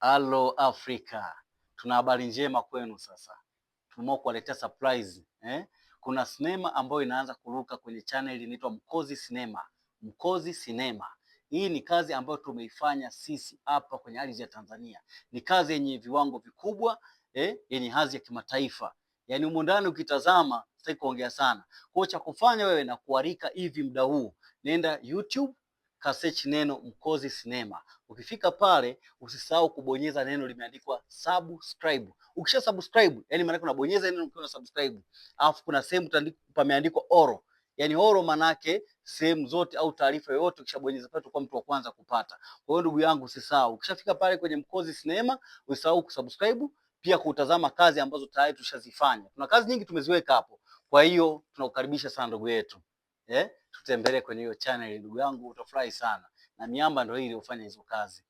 Halo Afrika, tuna habari njema kwenu sasa. Tumeamua kuwaletea surprise eh? Kuna sinema ambayo inaanza kuruka kwenye channel inaitwa Mkozi Sinema. Mkozi Sinema. Hii ni kazi ambayo tumeifanya sisi hapa kwenye ardhi ya Tanzania. Ni kazi yenye viwango vikubwa yenye hadhi ya kimataifa. Yaani humo ndani ukitazama, sitaki kuongea sana. Kwa cha kufanya wewe na kualika hivi muda huu, nenda YouTube kasearch neno Mkozi Sinema. Ukifika pale usisahau kubonyeza neno limeandikwa subscribe. Ukisha subscribe, yani maana unabonyeza neno ukiwa na subscribe, alafu kuna sehemu pameandikwa oro, yani oro manake sehemu zote au taarifa yoyote ukishabonyeza pale utakuwa mtu wa kwanza kupata. Kwa hiyo ndugu yangu, usisahau ukishafika pale kwenye Mkozi Sinema usisahau kusubscribe, pia kutazama kazi ambazo tayari tushazifanya. Tuna kazi nyingi tumeziweka hapo, kwa hiyo tunakukaribisha sana ndugu yetu eh? Tutembelee kwenye hiyo channel ndugu yangu, utafurahi sana, na miamba ndio hii iliyofanya hizo kazi.